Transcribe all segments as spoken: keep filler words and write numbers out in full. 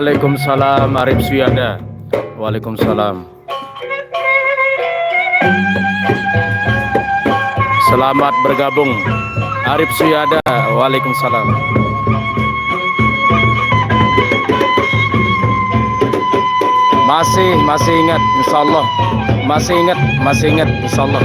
Waalaikumsalam, Arif Suyada. Waalaikumsalam. Selamat bergabung, Arif Suyada. Waalaikumsalam. Masih, masih ingat, insya Allah. Masih ingat, masih ingat, insya Allah.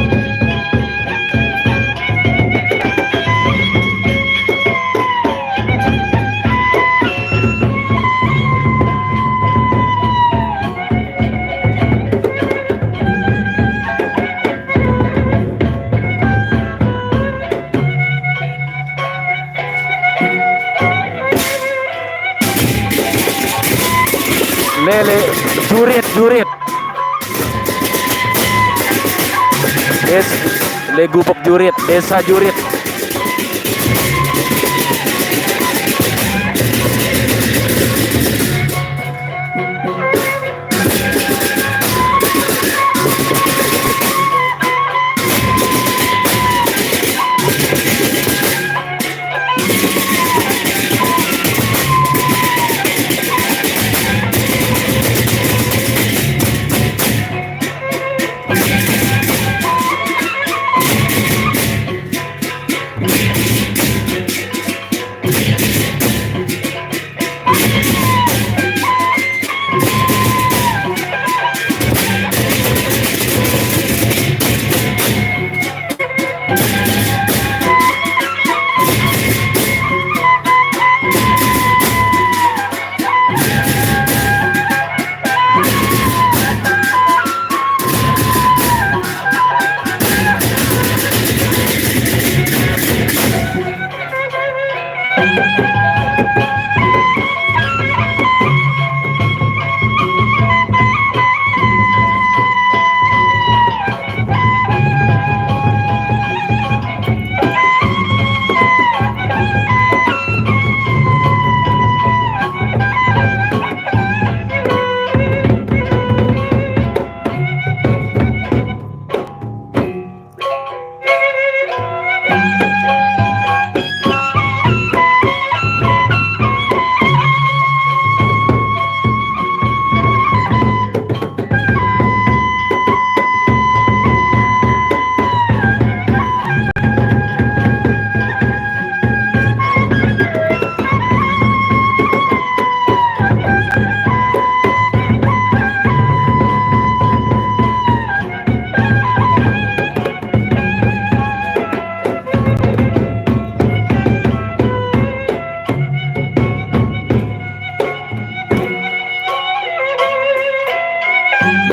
Lele, jurit, jurit. Des, le gubuk jurit, desa jurit.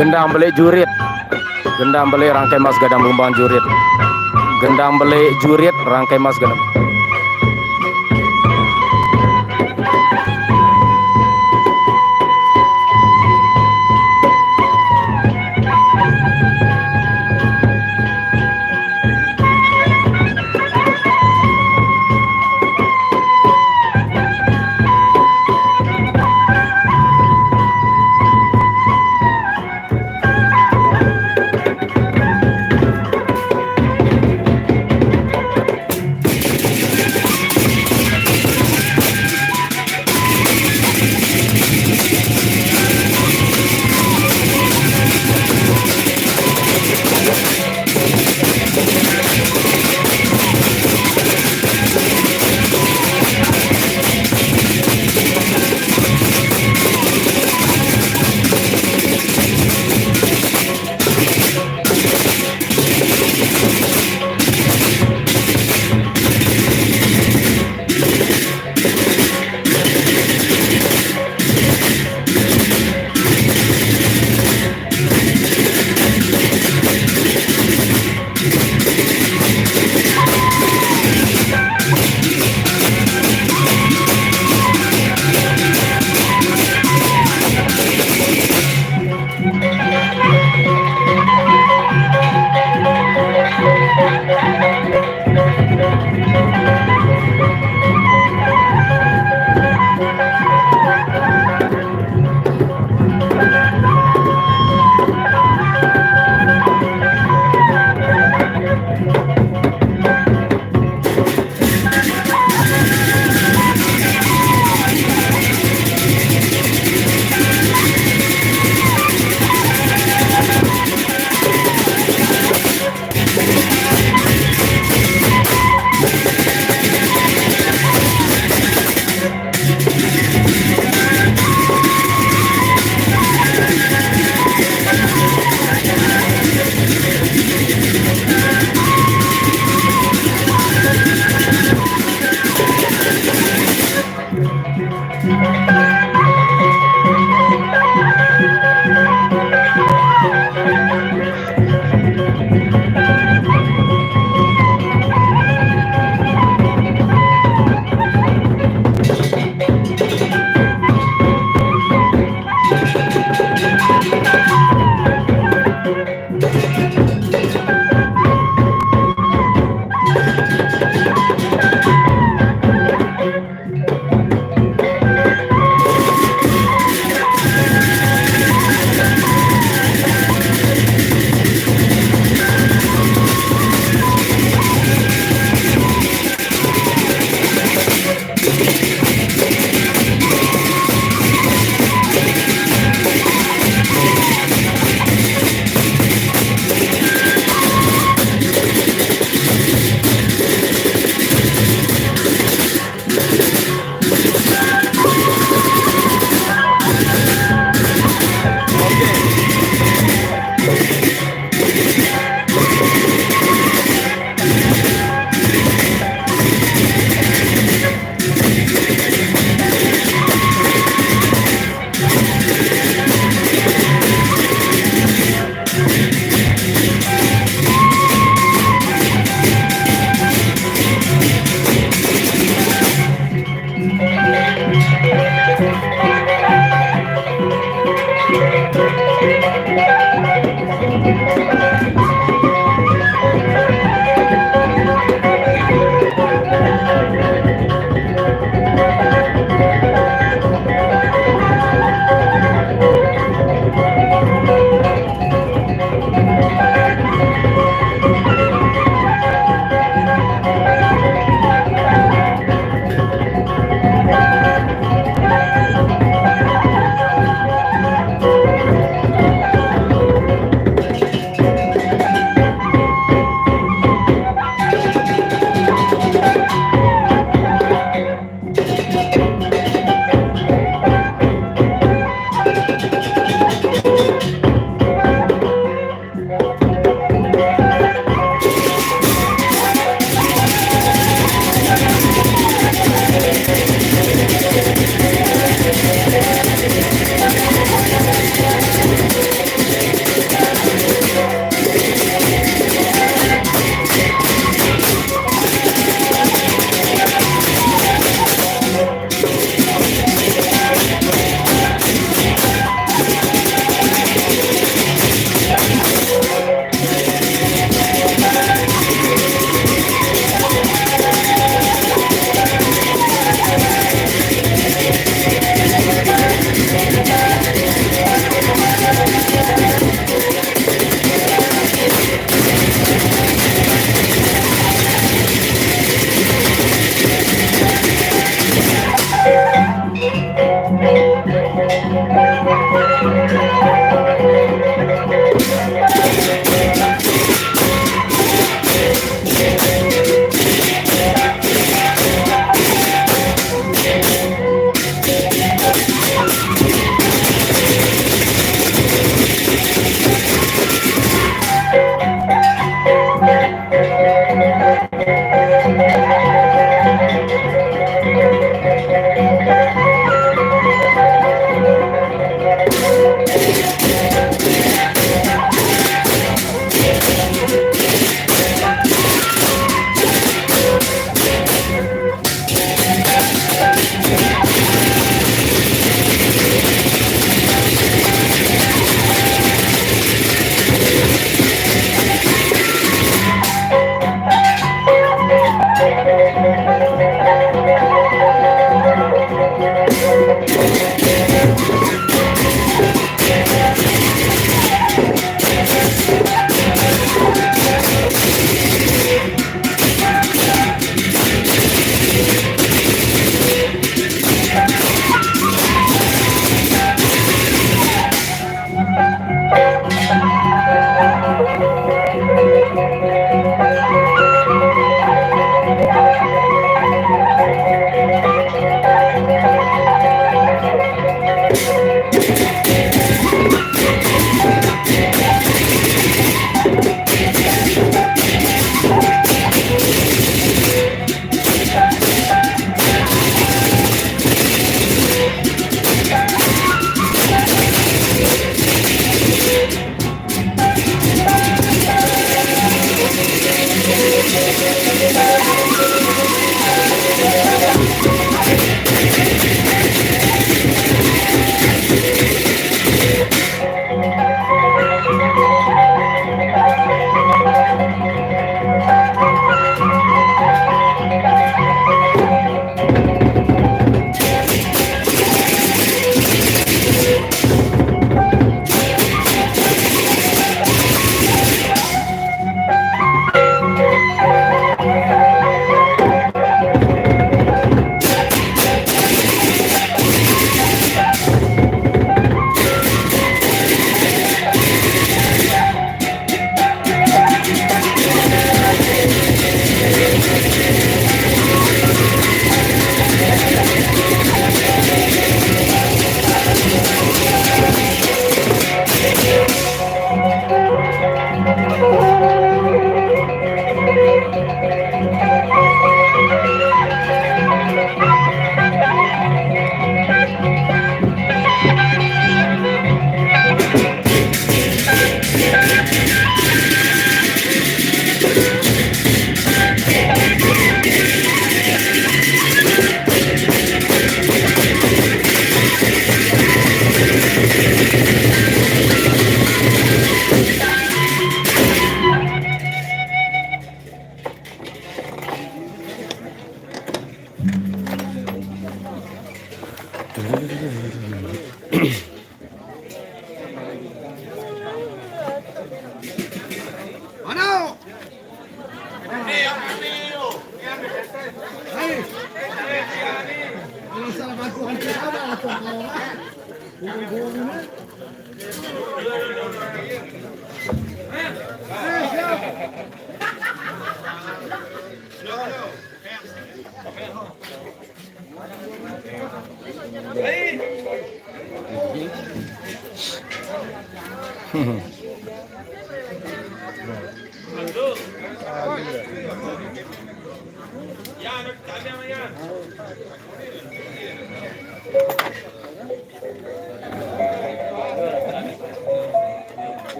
Gendang belik jurit. Gendang belik rangkai mas gadang bumbang jurit. Gendang belik jurit rangkai mas gadang.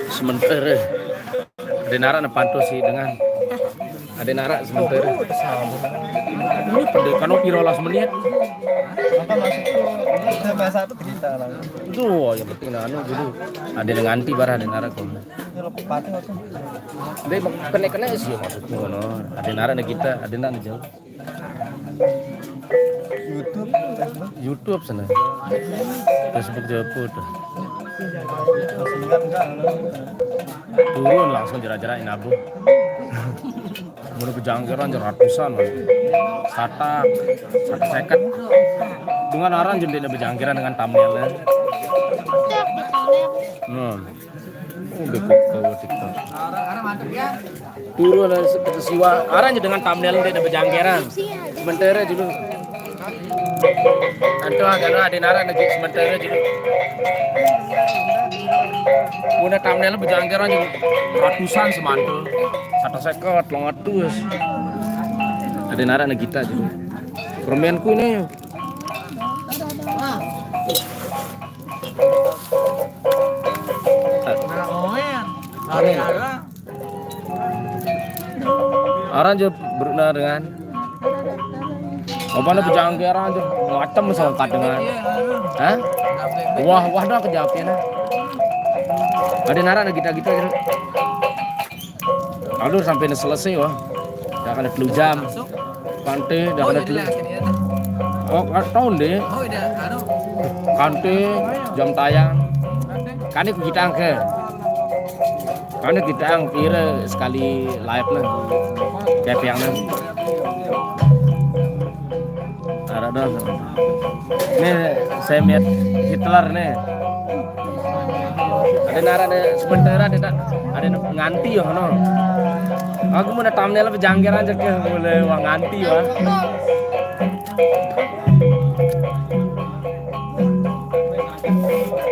Sementara ada narak ne pantu si dengan ada narak sementara. Ini pendek kan piro las menit. Maka maksudku, saya bahasa apa cerita lah. Itu yang penting nah, anu dulu. Ada yang nganti barah ada narak kok. Kalau pepatah apa? Dia kena-kena sih maksudnya ngono. Ada narak ne kita, ada narak ne jauh. YouTube, Facebook. YouTube sana. Facebook jauh tuh. Masih ingat enggak? Turun langsung jera-jera inabu. Mulai bejangkiran jera ratusan mas. Sata, sata seket. Dengan aran jendela bejangkiran dengan thumbnailnya. Nah. Udah kok bawa TikTok. Turun ada seperti siwa. Aran aja dengan thumbnail dia ada bejangkiran. Sementara dulu. Antu agak ada narak lagi sementara dulu. Punya thumbnail bejangkiran juga ratusan semantu. Satu seket, longatus. Ada narak lagi kita juga. Permenku nih. Aran je bruna dengan. Apa nih bejangkiran je macam songkat dengan. Hah? Wah, wah dah kejapnya nah. Ada narak ada kita-kita je. Aduh sampai ini selesai wah. Dah kena telu jam. Kante dah kena telu. Oh, nggak tahu deh. Kante jam tayang. Kane kita angke. Kane kita ang pira sekali live nih. Kayak yang nih. Ada dah. Nih saya lihat Hitler nih. Ada narak ada sementara ada ada nganti ya no. Aku mau thumbnail apa jangkir aja ke mulai wah nganti wah.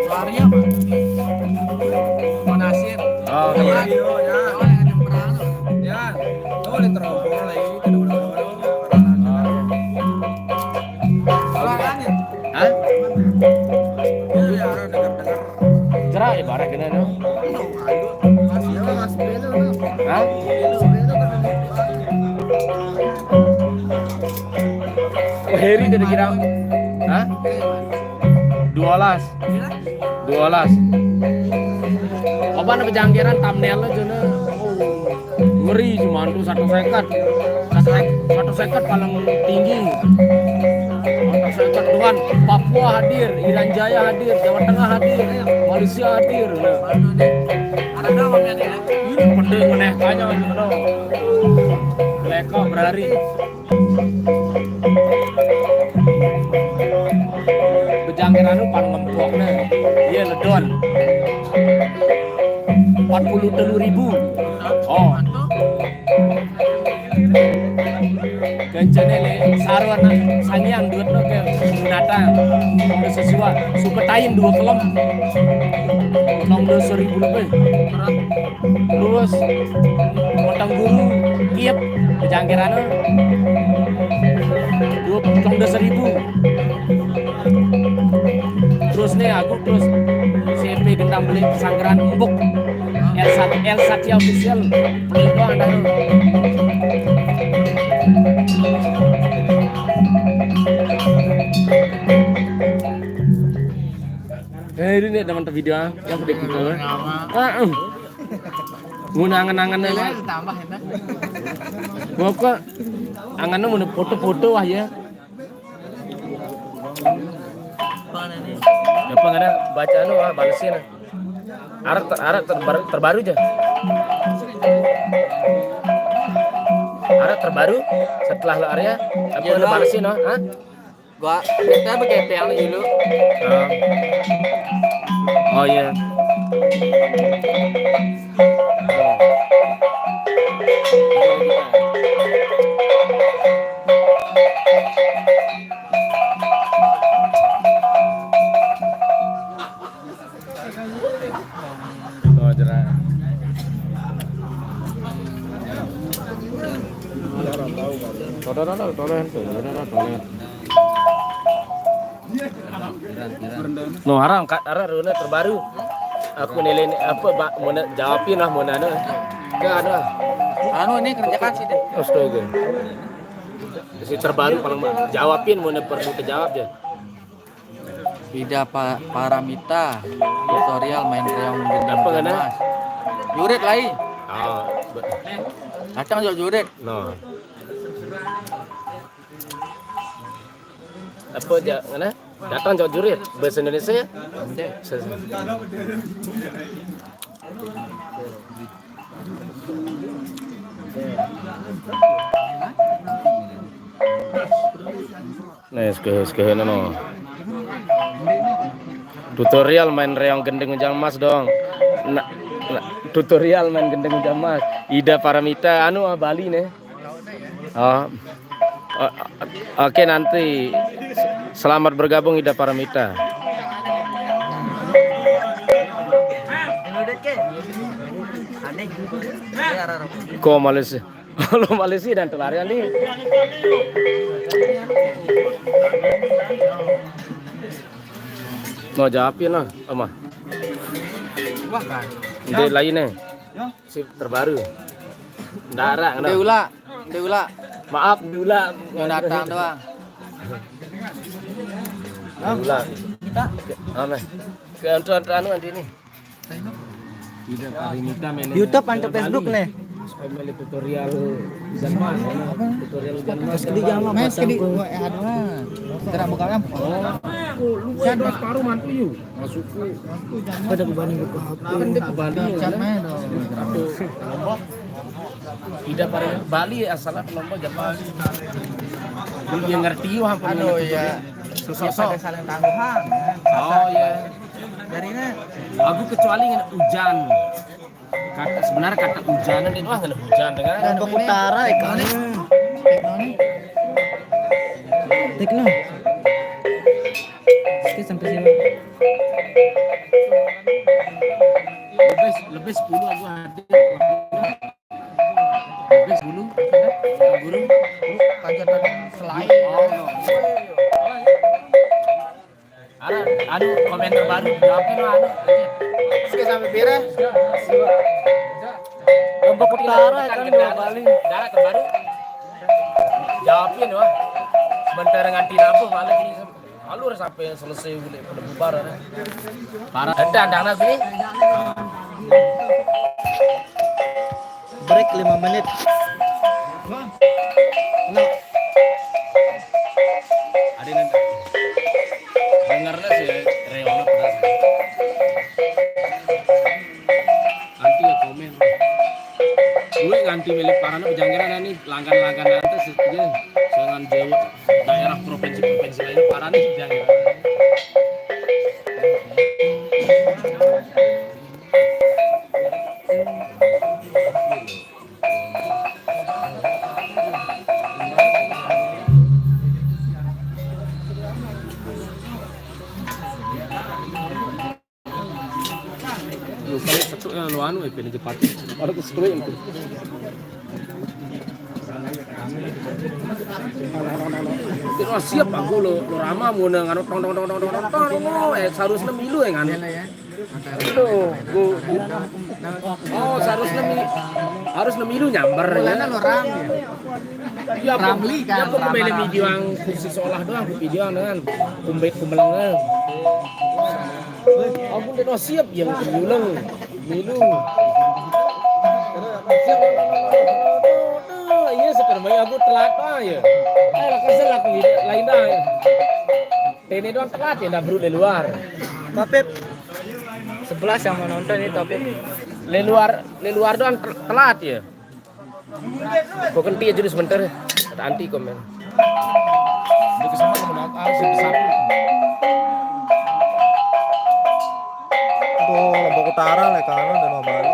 Lari apa? Manasir. Oh, iya. Video ya. Oh, yang nyemprang. Ya. Oh, di terowongan lagi. Kita udah Kalau kan ya. Hah? Iya, ya, dengar-dengar. Jerak ibarat kena no. Masih ya, masih beda, no. Hah? Oh, Heri dari kira. Hah? Dua belas. Dua belas. Apa nih pejangkiran thumbnail lo jana? Ngeri cuman tuh satu seket. Satu sek- satu seket paling tinggi. Satu seket Tuhan, Papua hadir, Irian Jaya hadir, Jawa Tengah hadir, Malaysia hadir. Nah. Ada doang ya, ya. Ini penting meneh kanya gitu loh. Mereka berlari. Bejangkiran lu pan ngempok nih. Iya ledon. Empat puluh telu ribu. Oh. Kencene le saru anak sangian duit lo ke binatang. Udah sesuai. Supetain dua kelem. Tong dua seribu lebih. Terus Montong Guru, Kiep, Jangkirano, dua puluh dua seribu. Terus nih aku terus C P Gendam Beli Pesanggeran Empuk. L satu L Satya Official. Beli doang dah lu. Eh, ini nih teman video yang udah kita. Ah, eh. Mun angen-angen nih. Tambah ya. Pokok angen mun foto-foto wah ya. Mana nih? Apa ngana baca anu ah balesin. Arek ter, arek terbaru, terbaru aja. Ada terbaru setelah lo area apa? Iya, lo dong. Baru sih, no? Hah? Gua kita begepeang dulu. Oh. Oh, iya. Oh, jerak. Tolong, tolong, tolong, tolong, tolong. No, arang, Kak, arang rune terbaru. Aku nilai ni apa, Bak, mau nak jawabin lah, mau nanya. Enggak ada. Anu, ini kerjakan sih deh. Astaga. Si terbaru paling jawabin, mau nak perlu terjawab ya. Ida Pa-, Paramita, tutorial main reong gendang. Apa kena? Mas. Jurit lai. Oh, be- Datang jok jurit. No. Apa je kena? Datang jok jurit. Bahasa Indonesia ya? Ende. Se- Nah, sekehe-sekehe no. Tutorial main reong gending ujang mas dong. Nah, nah, tutorial main gending ujang mas. Ida Paramita, anu, ah, Bali nih. Oh. O-, oke, nanti selamat bergabung Ida Paramita. Ko Malaysia. Lo Malaysia dan telarian nih. No, jawabin lah, Ama. Wah, kan. Dia lain nih. Si terbaru. Ndak ada, kenapa? Dia ulak. Dia ulak. Maaf, diulak. Mau datang doang. Diulak. Ame. Ke anu, anu, anu, nanti nih. Tidak, hari ini kita main YouTube, anto Facebook nih. Supaya main tutorial hujan mas, ya. Tutorial hujan mas. Mas, kedi jama, mas, kedi. Wah, eh, aduh, ah. Gerak buka kan? Oh, lu ada separuh mantu, yuk. Masuk ke. Pada kembali buka H P. Kan dia ke Bali, ya, kan? Cat main dong. Atau Lombok. Ida Paramita Bali, asal Lombok jam. Dia ngerti, wah, apa. Aduh, namanya, iya. Susah, susah. Pada saling tangguhan, kan? Oh, iya. Jadinya aku kecuali dengan hujan. Kata, sebenarnya kata hujan, dia wah, nggak ada hujan, dengan. Dan Lombok Utara, ikan. Tekno. Oke, sampai sini. Lebih, lebih sepuluh aku hadir. Lebih sepuluh. Guru. Panjatan selain. Oh, no. Ada, aduh, komentar baru. Jawabin lah, aduh. Oke, sampai pira? Lombok Utara, kan, dua kali. Darah terbaru. Jawabin, wah. Sementara nganti lampu, balik ini. Alur sampai selesai, boleh pada bubar, ya. Parah. Ada, ada lagi. Break lima menit. Nah. Ada nanti. Dengarlah sih, ya, rewana pedas. Nanti ya komen. Gue nganti milik parana pejanggaran nih, langgan-langgan nanti setia. Jangan jauh daerah provinsi-provinsi lain parana pejanggaran. Lu kayak setuk yang lu anu, eh, pilih jepati. Baru ke setuk yang tuh. Kita siap aku lo, lo rama mau nang anu tong tong tong tong tong tong tong, eh, seharusnya milu ya kan. Itu, gua, oh, seharusnya mi-, harus nemilu nyamber ya. Mulanya lo ram ya. Ya, Ramli kan, ya, aku main video yang khusus olah doang, aku video dengan kumbet kumelengel. Aku udah siap yang kumeleng, milu. Iya, sekarang aku telat aja. Ayo lah, kesel aku gitu, lain dah. Ini doang telat ya, dah bro di luar. Tapi sebelas yang menonton ini, tapi di luar, di luar doang tel-, telat ya. Kok kenti aja dulu sebentar. Ada anti komen. Udah kesana mau nang-, ah, sudah sapu. Tuh, Lombok Utara, lek kanan dan Bali.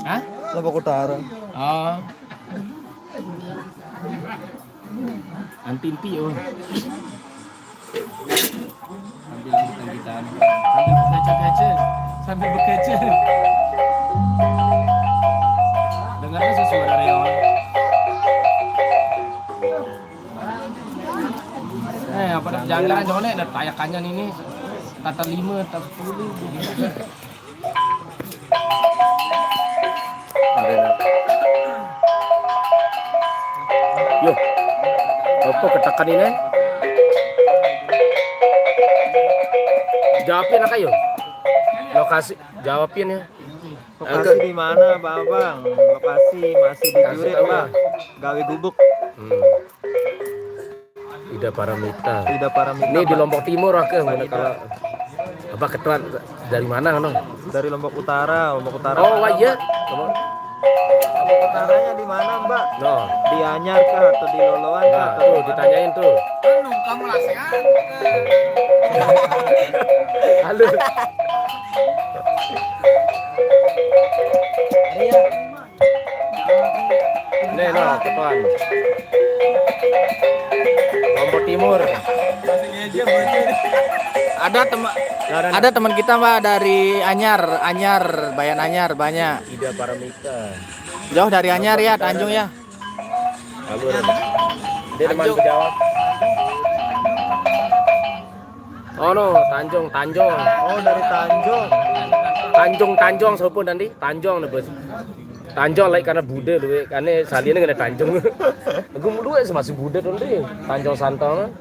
Hah? Lombok Utara. Oh. Anti-anti, oh. Sambil kita, sambil bekerja, sambil bekerja. Dengarnya sesuara real. Eh, apa dah jangan, jangan, ada tayakannya ini. Tata lima, tata sepuluh. Yo, apa ketakan ini? Jawabin, ayo. Lokasi, jawabin ya. Lokasi di mana, Bang? Lokasi masih di Duren, Bang. Gawe gubuk. Hmm. Ida Paramita. Ida Paramita. Ini di Lombok Timur, oke. Mana kalau apa ketua dari mana, no? Dari Lombok Utara, Lombok Utara. Oh, wah, iya. Lombok Utaranya di mana, Mbak? No. Di Anyar kah atau di Loloan kah? Nah, atau tuh di mana? Ditanyain tuh. Anu, kamu lah sehat. Halo. Iya. Nih, no, ketuan. Lombok Timur. Ada teman, ada teman kita, Mbak, dari Anyar, Anyar, Bayan Anyar banyak. Ida Paramita. Jauh dari Anyar ya, Tanjung ya. Halo, Ren. Dia teman Tanjung. Pejawa. Oh no, Tanjung, Tanjung. Oh, dari Tanjung. Tanjung, Tanjung, sopo nanti? Tanjung nih, Bos. Tanjung lek karena Buddha lho, karena saliannya kena Tanjung. Aku dulu ya masih Buddha tuh, Tanjung Santong.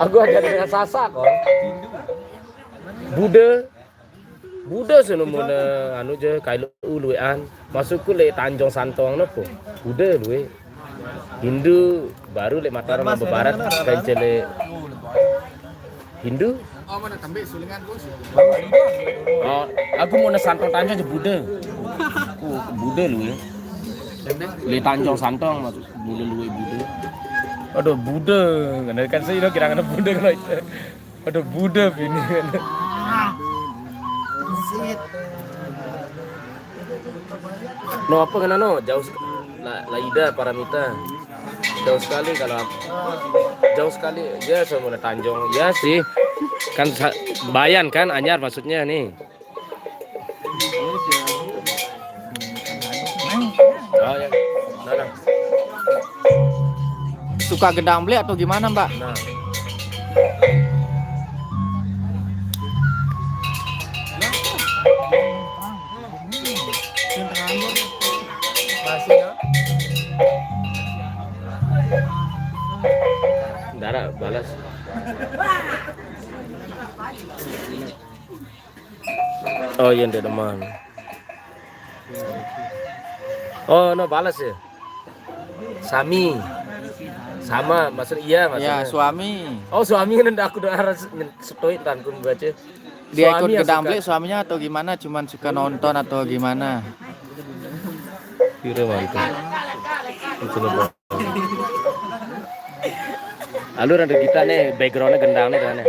Aku aja dengan Sasak kok. Buddha, Buddha seno mune anu je, kailo luwean. Masukku lek Tanjung Santong nopo? Buddha luwe. Hindu baru lek Mataram Mas, Lombok Barat, kancele Hindu. Oh, mana tembik sulingan, Bos? Oh, aku mau ne Santong Tanjung je Buddha. Oh, Buddha luwe. Lek Tanjung Santong maksud Buddha luwe Buddha. Aduh, Buddha. Ngene kan sih, kira ngene Buddha ngono. Aduh, Buddha bini. No, apa kena no? Jauh sek-, la, Laida Paramita. Jauh sekali kalau ap-, jauh sekali. Ya, semua Tanjung. Ya sih. Kan sa-, Bayan kan, Anyar maksudnya nih. Oh, ya. Nah, nah. Suka gendang beli atau gimana, Mbak? Nah. Masih ya? Nggak ada balas. Oh iya, ndak teman. Oh, no balas ya? Sami. Sama, maksud iya maksudnya. Ya, suami. Oh, suami kan ndak aku doa setuit tanku membaca. Dia ikut gedang beli suaminya atau gimana? Cuman suka nonton atau gimana? Kira mantap. Itu lebar. Alur ada kita nih, backgroundnya gendang nih, kan, ya.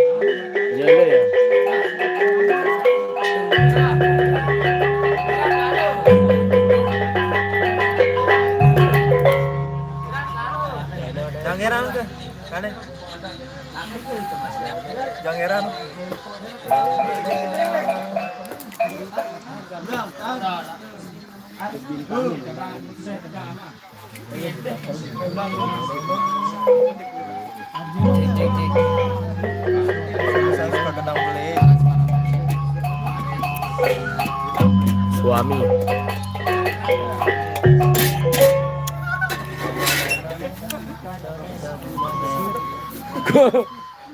Iya, iya, ya. Jangan heran tuh, kan, ya? Jangan heran. Suami.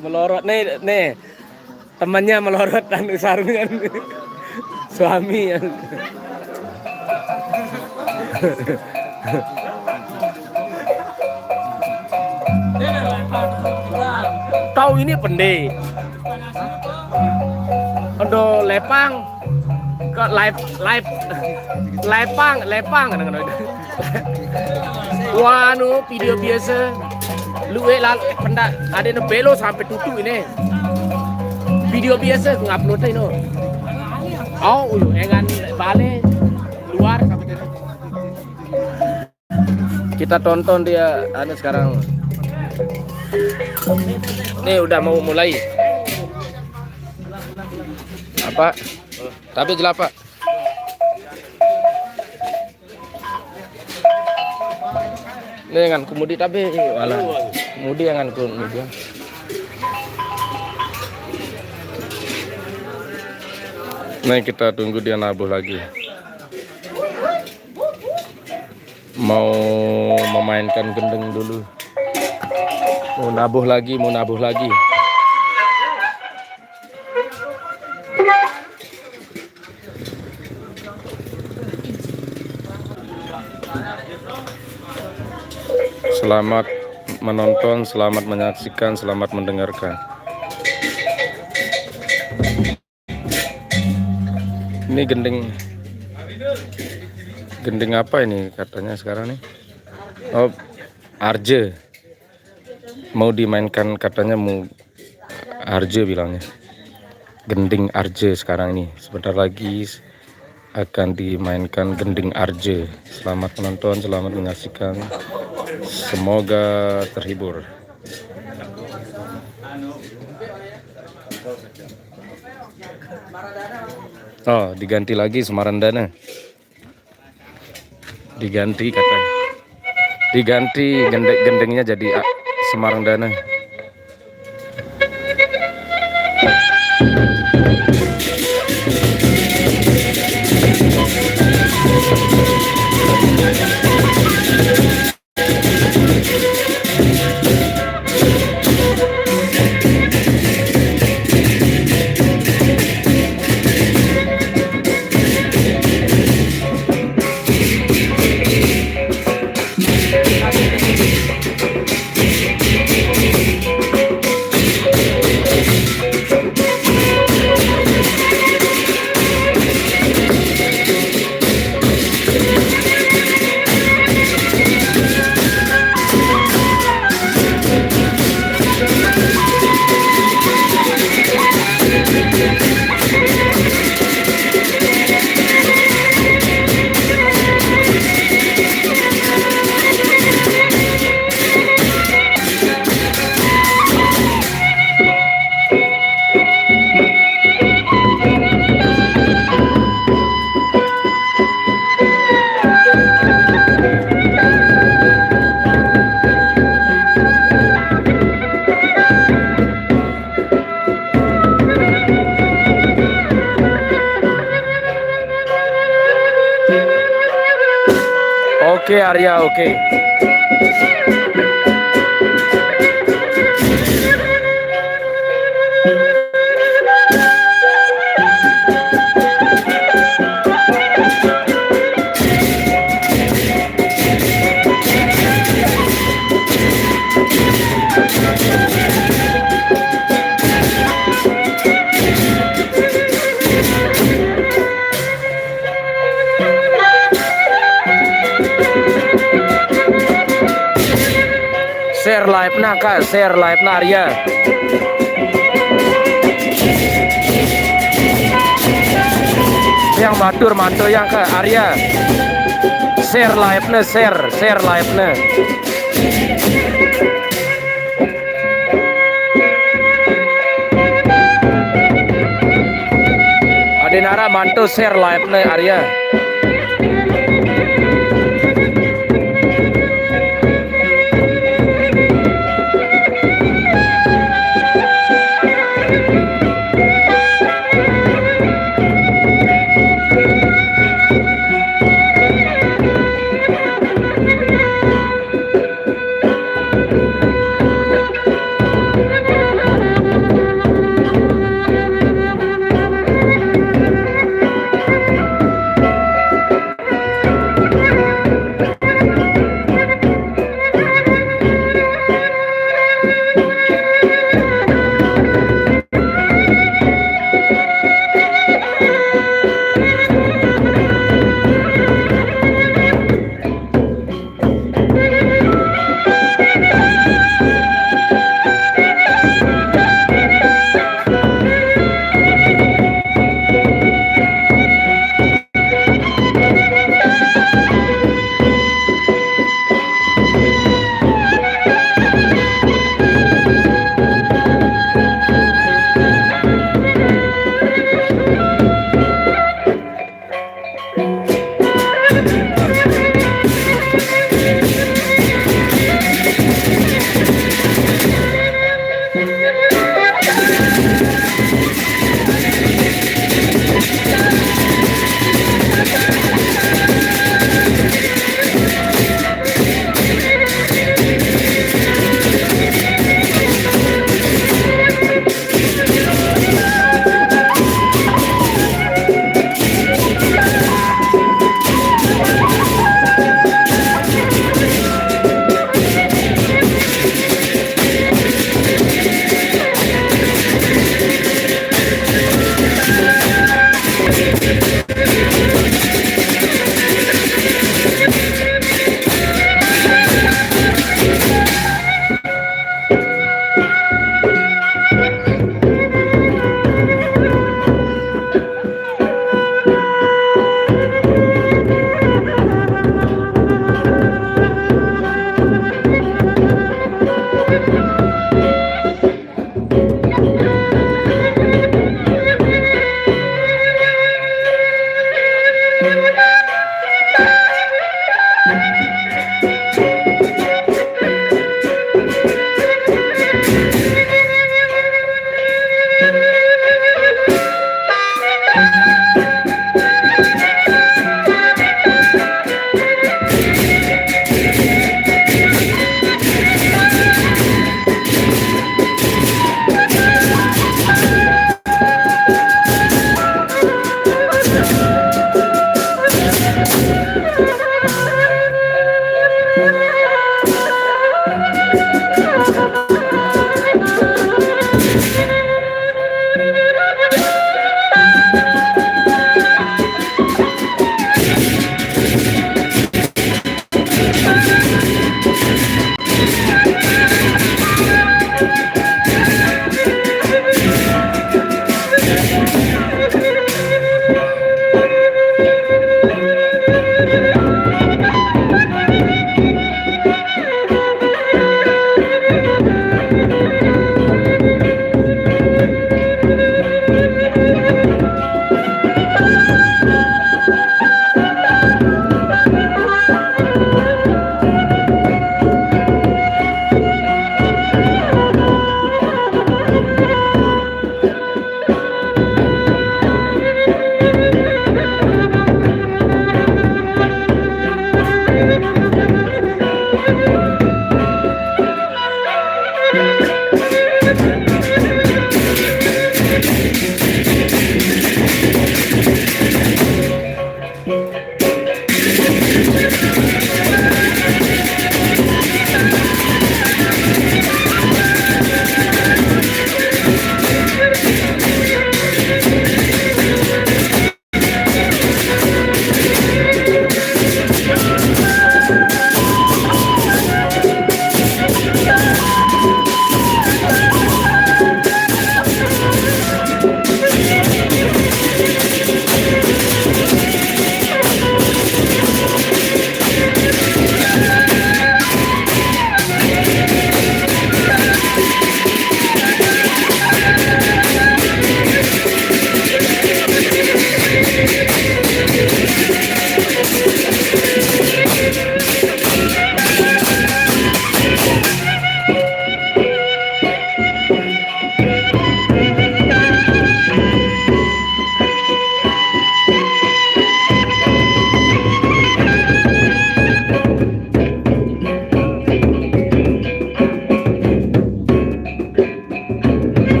Melorot nih, nih. Temannya melorot anu sarungan. Suami yang tahu ini pendek. Aduh, lepang. Kok live, live, lepang, lepang, kadang-kadang. Wah, anu, video biasa. Luwe lal pendak ada ne belo sampai tutu ini. Video biasa ngupload no. Oh, uyu engan bale luar sampai tadi. Kita tonton dia anu sekarang. Nih udah mau mulai. Apa? Tapi jelapa. Nih ngan kumudi tapi wala. Mudi yang ngan kumudi. Nih kita tunggu dia nabuh lagi. Mau memainkan gendeng dulu. Mau nabuh lagi, mau nabuh lagi. Selamat menonton, selamat menyaksikan, selamat mendengarkan. Ini gending, gending apa ini katanya sekarang nih? Oh, arje. Mau dimainkan katanya mau arje bilangnya. Gending arje sekarang ini. Sebentar lagi akan dimainkan gending arje. Selamat menonton, selamat menyaksikan. Semoga terhibur. Oh, diganti lagi Semarandana. Diganti katanya. Diganti gendeng-gendengnya jadi ah, Semarandana. Oke Arya, oke. Share live na kak, share live na Arya. Yang batur mantu yang ke Arya. Share live na, share, share live na. Adenara mantu share live na Arya.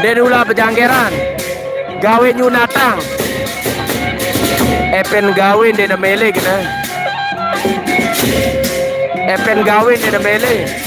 Dé Dula Pejanggeran, gawé nyunatang. Épén gawé dé mélé kéné. Épén gawé dé mélé.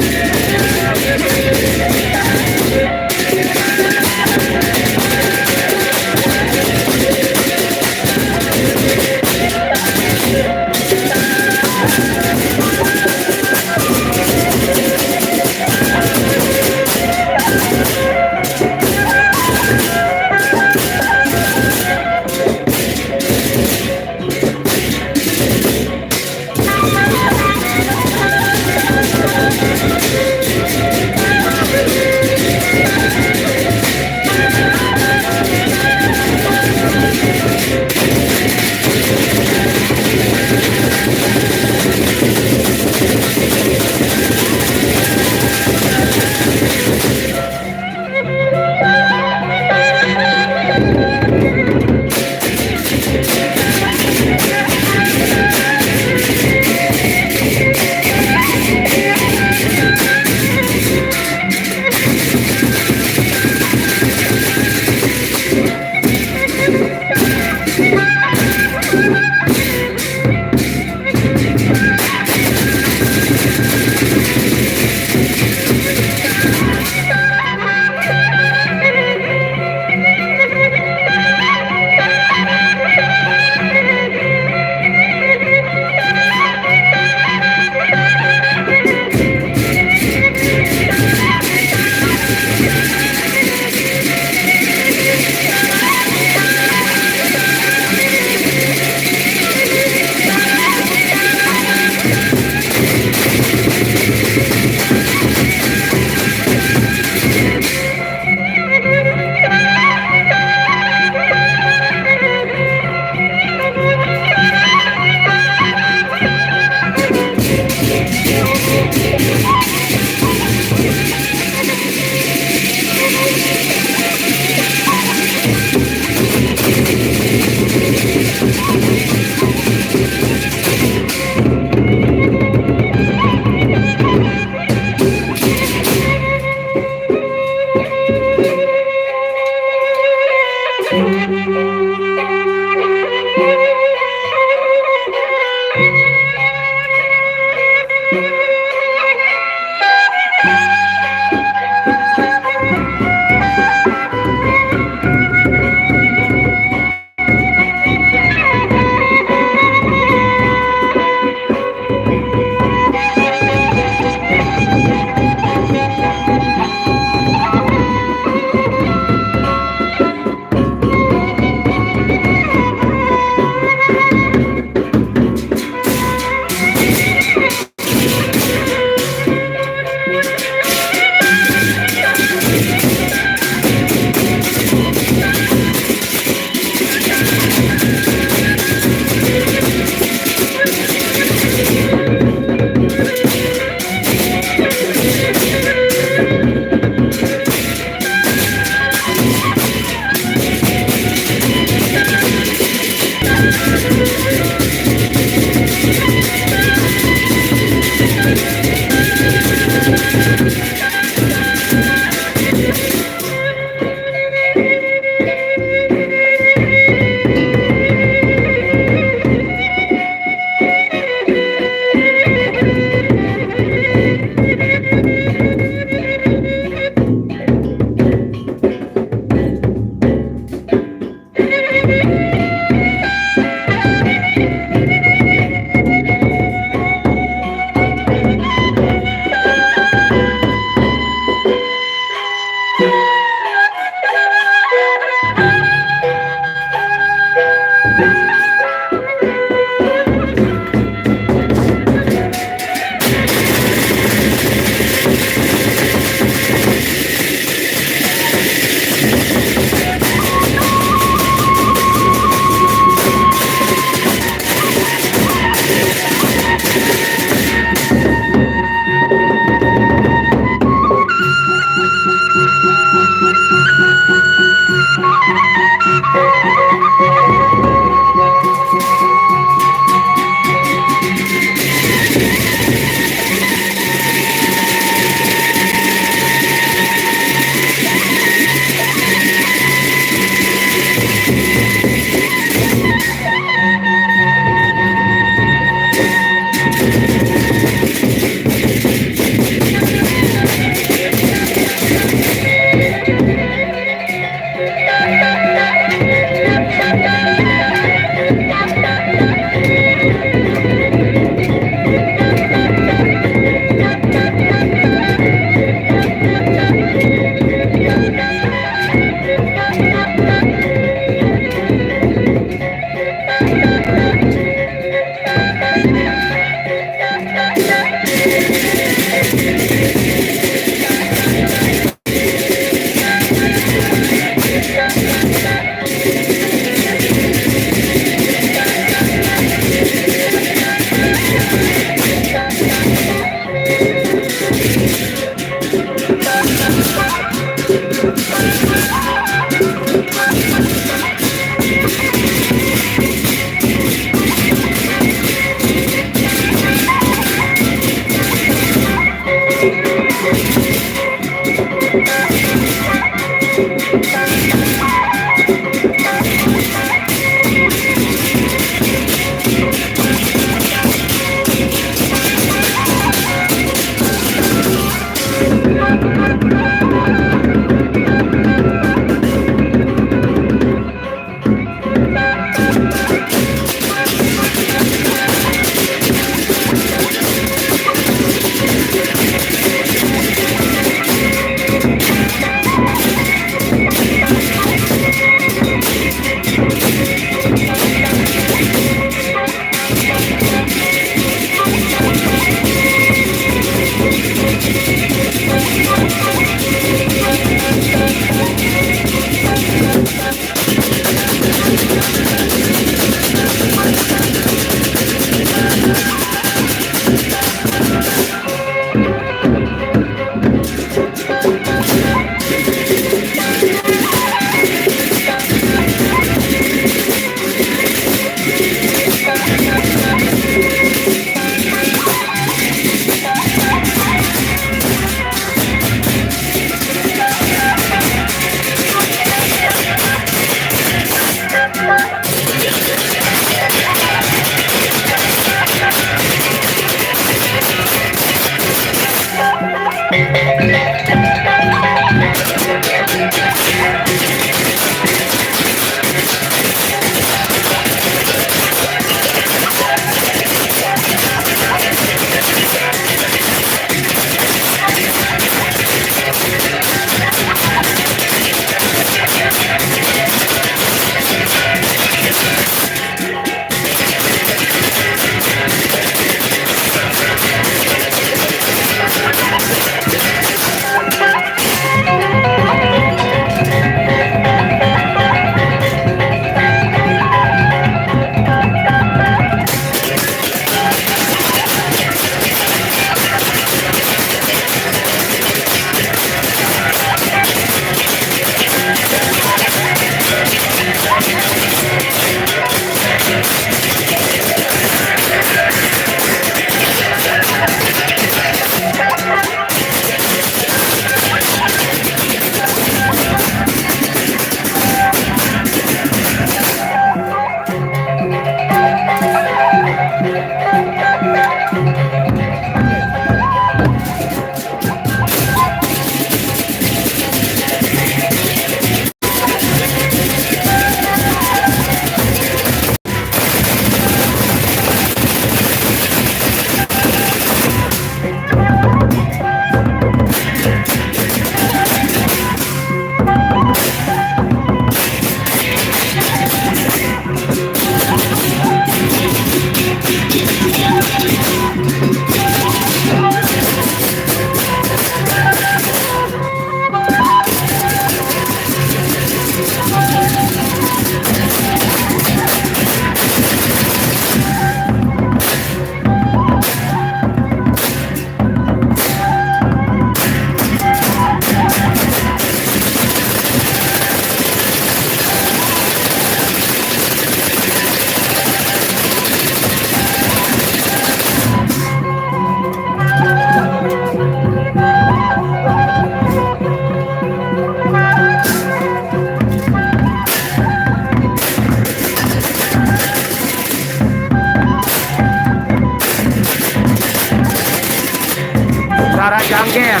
Ger.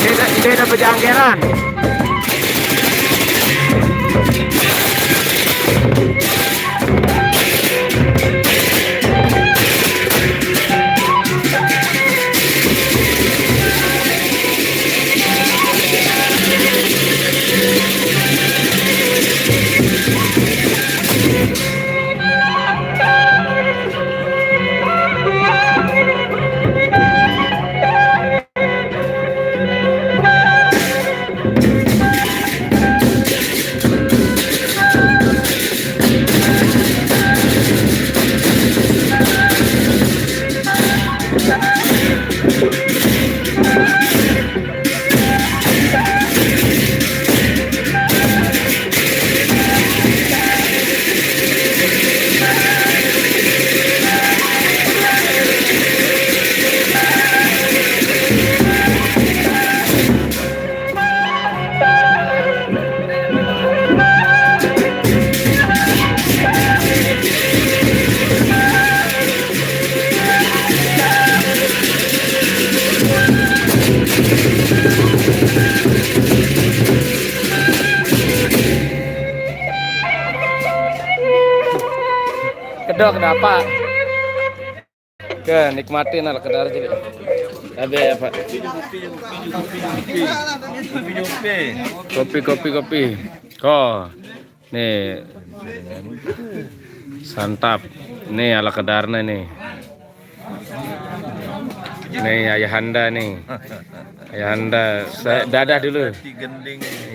Beda, beda bejanggeran. Kedok dapat. Ke, nikmatin lah kedar jadi. Tapi apa? Kopi, kopi, kopi. Ko. Nih. Santap. Nih ala kedarnya nih. Nih ayahanda nih. Ayahanda, saya dadah dulu.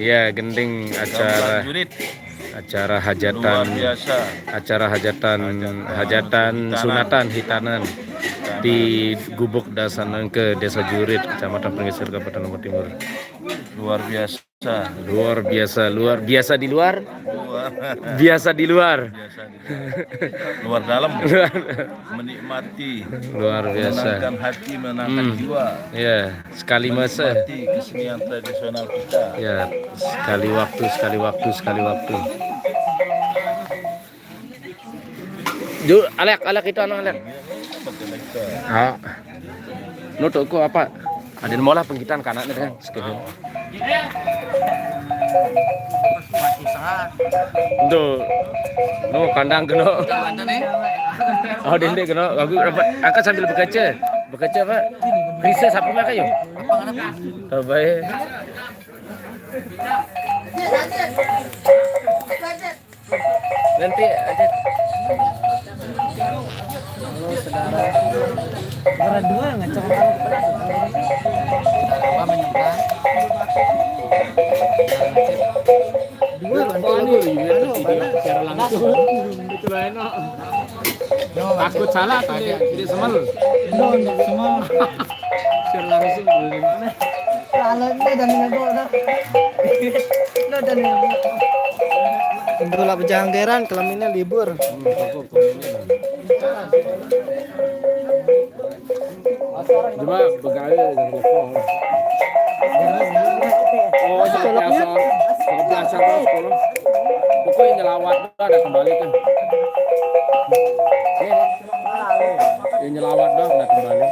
Iya, gending acara acara hajatan, acara hajatan, hajatan sunatan hitanan di Gubuk Dasan Engke, Desa Jurit, Kecamatan Penggeser, Kabupaten Lombok Timur. Luar biasa. Luar biasa, luar biasa di luar. Biasa di luar. Luar dalam. Menikmati. Luar biasa. Menenangkan hati, menenangkan jiwa. Iya, sekali masa. Menikmati kesenian tradisional kita. Ya, sekali waktu, sekali waktu, sekali waktu. Ju, alek, alek itu anu alek. Ah. Nu toko apa? Ada mau lah penggitan kanaknya kan. Sekejap. Tuh. No, kandang kena. Oh, dende kena. Aku dapat angkat sambil bekerja. Bekerja apa? Bisa siapa makan yuk? Apa baik. Nanti aja. Halo, saudara. Saudara dua ngacau. Apa menyeberang? Dua. Anu, anu, secara langsung. Itu lah enak. Takut salah tuh dia, dia semel. Belum, semel. Secara langsung belum. Kalau ini dan ngebok dah. Lo dan ngebok. Untuk lah pejanggeran, kelaminnya libur. Cuma begawe dengan lepong. Oh, biasa. Biasa, Bos, kalau pokoknya nyelawat dah ada kembali kan. Ini, Bos. Ya, nyelawat dah ada kembali.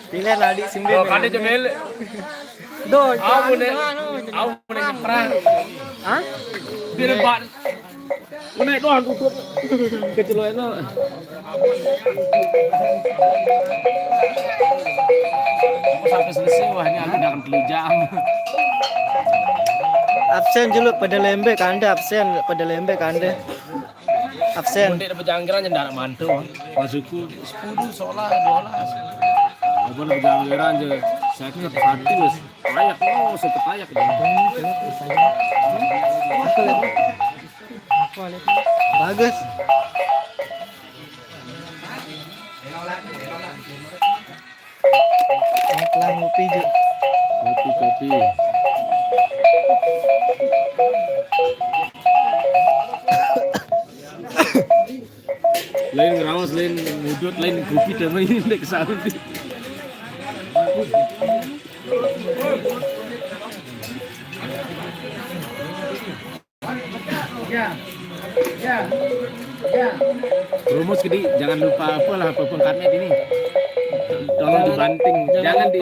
Pilihan Aldi Simbe. Oh, kan dia jemel. Doh, aku nih. Aku nih nyebrang. Hah? Dia nampak. Menaik doang tutup. Kecil lo itu. Aku sampai selesai wahnya aku jangan tiga jam. Absen dulu pada lembe kande, absen pada lembe kande. Absen. Nanti dapat jangkiran jangan mantu. Masukku sepuluh solar dua belas. Apa dapat jangkiran je? Saya kira satu wes. Ayak, oh, seket ayak. Bagus. Telah ngopi, Ju. Kopi, kopi. Lain ngerawas, lain ngudut, lain kopi, dan lain nek sawi. Ya. Ya. Rumus gede, jangan lupa apalah apa pengkatnya ini. Tolong dibanting, jangan di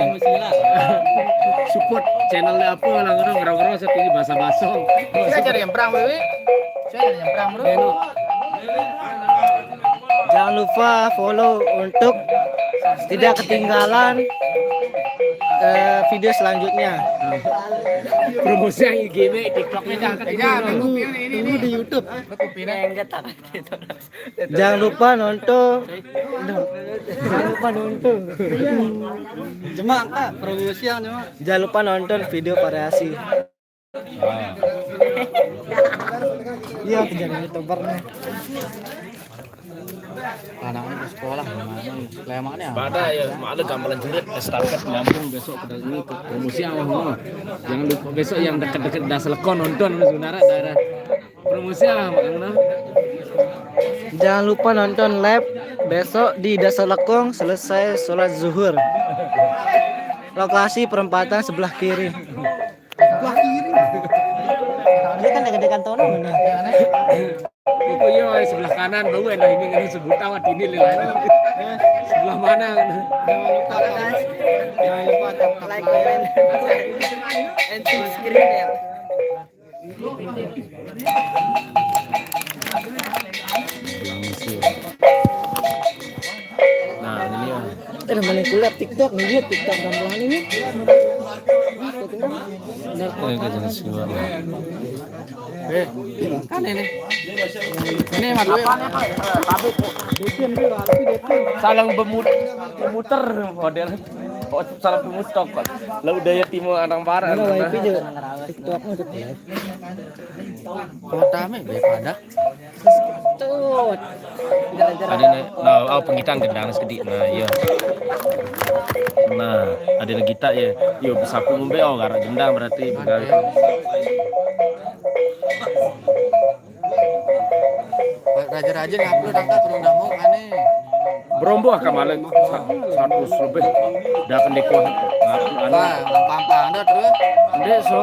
support channelnya apa lah, ngerong-ngerong saat ini bahasa basong. Saya cari yang perang, Wiwi. Saya cari yang perang, bro. Jangan lupa follow untuk tidak ketinggalan eh, video selanjutnya. Promosi yang I G B, TikToknya jangan ketinggalan. Tunggu di YouTube. Kupingnya enggak tangan gitu. Jangan lupa nonton. Jangan lupa nonton. Cuma kak promosi yang cuma. Jangan lupa nonton video variasi. Iya, jangan youtuber nih. Anak-anak sekolah gimana? Lemaknya. Pada ya, malah gamelan jerit, estafet nampung besok pada ini ke promosi awal semua. Jangan lupa besok yang deket-deket Daselekong nonton, saudara, daerah promosi awal, Mak, kenapa? Jangan lupa nonton live besok di Daselekong selesai sholat zuhur. Lokasi perempatan sebelah kiri. Sebelah kiri. Dia kan dekat-dekat Tono mana? Itu iya, sebelah kanan, bau enak ini, ini sebut awat ini, lila. Sebelah mana? Jangan lupa tap tap like, comment, and subscribe ya. Nah, ini ya. Eh, mana kuliah TikTok nih, dia TikTok gamelan ini. Eh, gak jelas juga. Eh, kan ini. Ini mah dulu. Salang bemut, bemuter model. Oh, salah bemutok, Pak. Lah udah ya, Timo, anak parah. Mana wifi juga? TikToknya udah live. Kota me be pada. Tuh. Ada nih, nah, oh, pengitan gendang sedikit. Nah, iya. Nah, ada lagi tak ya. Yo, bisa aku ngombe, oh, garak gendang berarti. Raja-raja ngupload angka kurang dah mau aneh. Beromboh ke malah seratus lebih. Dah pendekor. Anu. Wah, pampang dah terus. Ndek, so.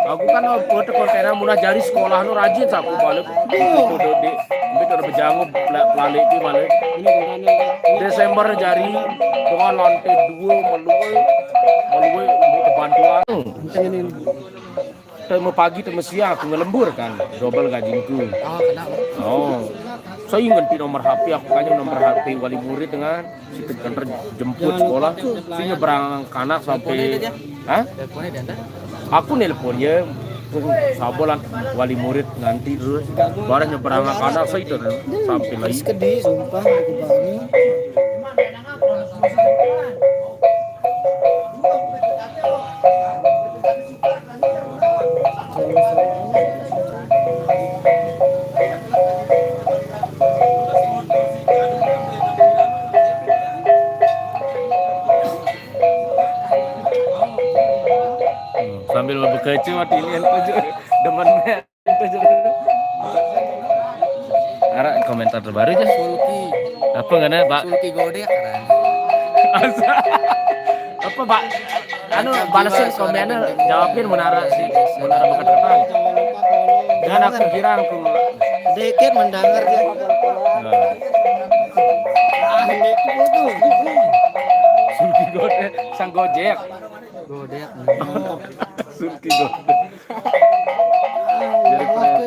Aku kan mau buat kontainer, mulai jari sekolah nu rajin, saku balik. Itu dek, itu udah berjanggup, balik di balik. Desember jari dengan lantai dua, meluai, meluai untuk bantuan. Temu pagi, temu siang aku ngelembur kan, double gajingku. Oh, kenapa? Oh, saya ingat di nomor H P aku, kayaknya nomor H P wali murid dengan si tekan jemput sekolah, si nyebrang kanak sampai, hah? Teleponnya diantar. Aku nelpon ya, sabolan wali murid nanti terus, barang nyebrang kanak saya itu sampai lagi. Sedih, sumpah, aku bangun. Sambil bekerja mati ini aja demen. Arah komentar terbaru aja. Sulki. Apa ngana, Pak? Sulki godek kan. Apa, Pak? Anu, balesin komennya, jawabin menara sih, menara bekat depan. Dan aku girang aku. Sedikit mendengar dia. Nah. Sulki godek, sang gojek. Godek. Sulki godek. Jadi keren.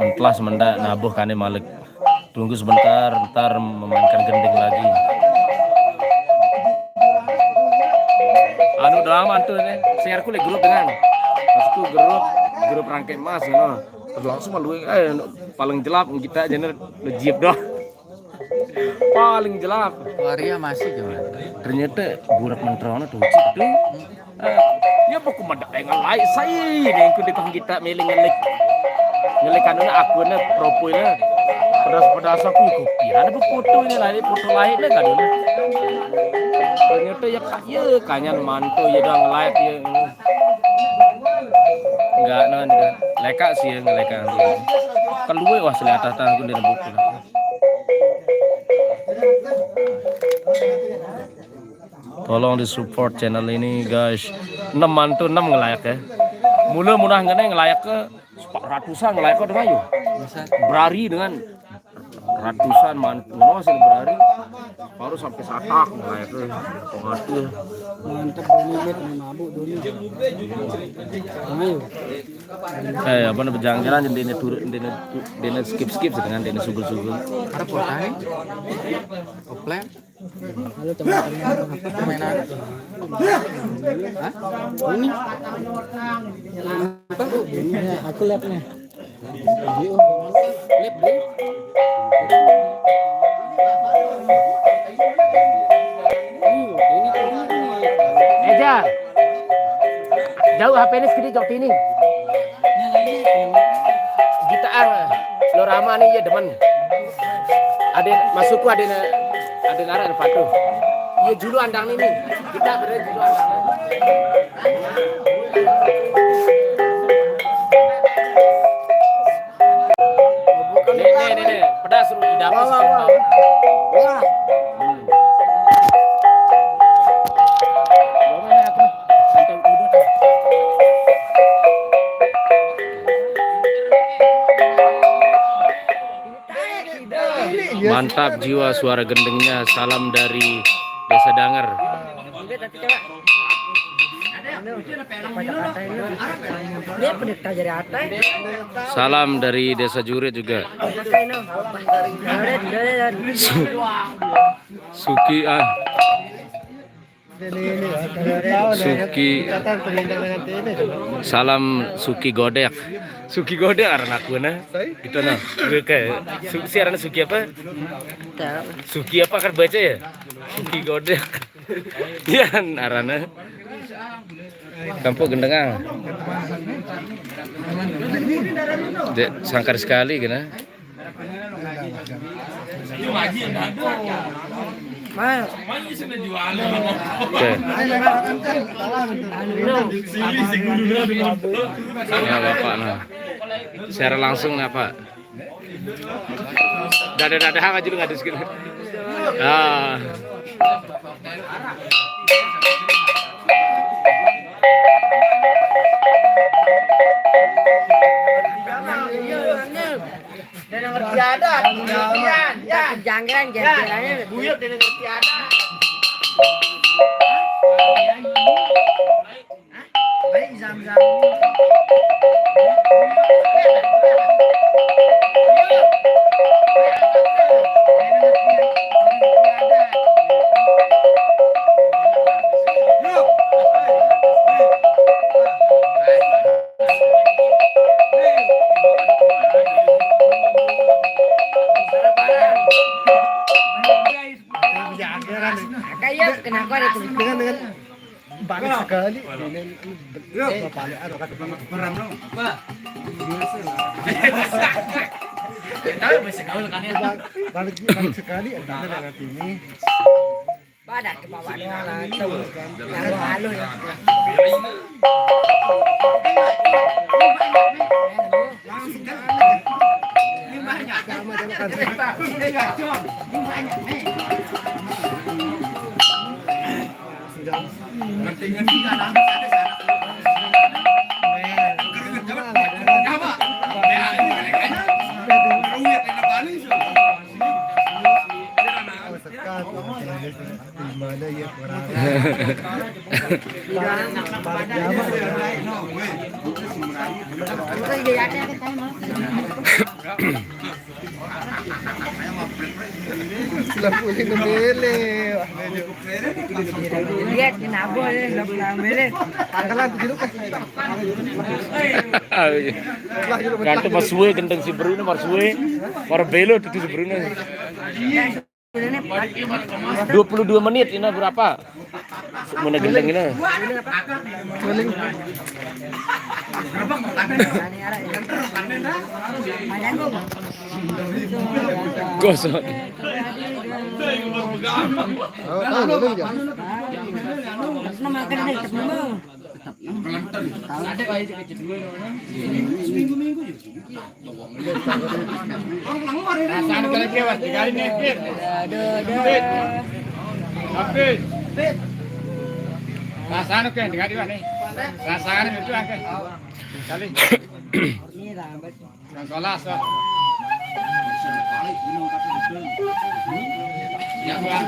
Mentelah semendak nabuh kane malik. Tunggu sebentar, ntar memainkan gending lagi. Anu doang mantu nih, share ku grup dengan. Masukku grup, grup rangke emas, ngono. Terus langsung malu, eh, paling jelap kita aja nih, lejip doang. Paling jelap. Waria masih gimana? Ternyata burak menterono tuh, tuh. Eh, ya pokok mada yang lain saya ini yang kulit kita milih ngelik. Ngelik anu aku ne profile. Pedas-pedas aku ikut. Ya ada foto ini lah, ini foto lain deh kan ini. Ternyata ya kaya kanyan mantu ya udah nge-live ya. Enggak non, leka sih ya, ngeleka. Keluar wah selihatan aku di buku. Tolong di support channel ini, guys. Enam mantu, enam ngelayak ya. Mula munah ngene ngelayak ke ratusan ngelayak ke dengan yo. Berari dengan ratusan mantu, no, sing berari. Baru sampai satak ngelayak ke. Pengerti. Mantep, Doni, Mit, mabuk, Doni. Ayo. Eh, apa nih, pejangan dene turun, dene, dene skip-skip dengan dene sugul-sugul. Arep kota nih. Oplek. Halo, teman-teman. Permainan. Hah? Ini. Apa? Ini ya, aku lihat nih. Lihat, Bro. Eja, jauh H P ini sedikit jok ini. Gitar lo rama nih, ya demen. Ada masukku, ada, ada ngaran patuh. Iya, julu andang ini. Kita berdua julu andang. Nih, nih, nih, nih. Pedas, Rudi. Dapat. Wah, wah, wah. Wah. Hmm. Mantap jiwa suara gendengnya. Salam dari Desa Danger. Dia pendeta jadi atai. Salam dari Desa Jurit juga. Atai, no. Jurit, Jurit. Su- Suki, ah. Suki. Salam Suki Godek. Suki Godek aran aku nah. Itu nah. Gue kayak Su- si aran Suki apa? Suki apa kan baca ya? Suki Godek. Iya, arana. Kampung Gendengang. Dek, sangkar sekali kena. Oke. Ya, Bapak, nah. Secara langsung nih, Pak. Dada-dada aja lu ngadus gitu. Ah. Dan ngerti ada, kemudian, ya. Janggalan, janggalannya. Buyut dan ngerti ada. Kayak kenapa ada tuh? Dengan, dengan Balik sekali, ini, ini, eh, balik, aduh, kata Bang. Perang dong. Wah. Tahu masih gaul kan ya? Balik, balik sekali, ada dengan ini. Pada ke bawah doang lah, itu. Lalu, lalu ya. Langsung kan. Ini banyak. Sama, sama kan. Ini banyak nih. Sila puli nembele. Lihat kenapa ya, nggak pernah beli. Tanggalan tujuh lupa. Ah, iya. Lah, jero. Ganti mas suwe, gendeng si Bruno, mas suwe. Mar belo tuh si Bruno. Dua puluh dua menit, ini berapa? Mana gendeng ini? Gosok. Oh, oh, ini ya. Perasaan kalau dia waktu kali nih, Fit. Aduh, aduh. Tapi rasanya kayak dengar juga nih. Rasanya itu akeh. Kali. Yang kelas, Pak. Ya, Pak.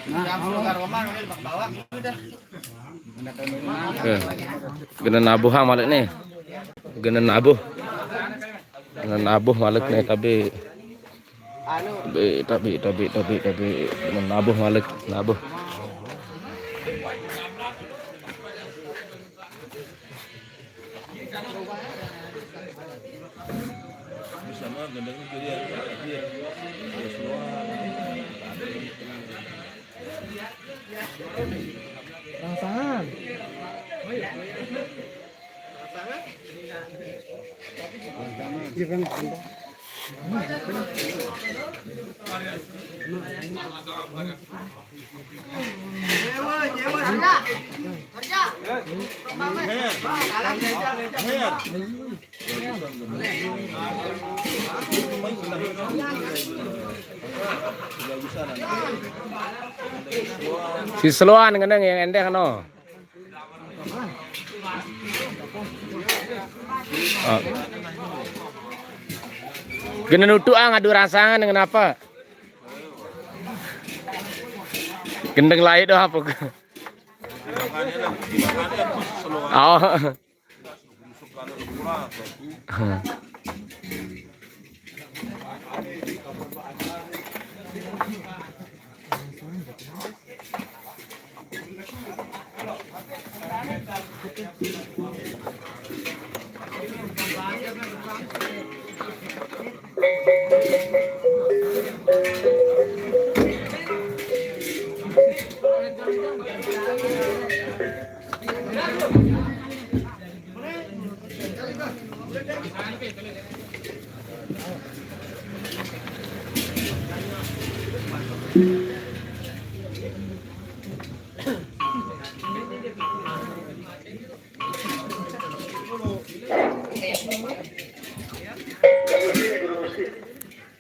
Nah, kalau Oke. Genen nabuh ha malik ni. Genen nabuh. Genen nabuh malik ni, tabi. Tabi, tabi, tabi, tabi, tabi. Genen nabuh malik, nabuh. Rangsangan. Si seluan ngeneng yang endeh no. Ah. Genen utuk ah ngadu rangsangan dengan apa? Gendeng lain doh apa? Oh.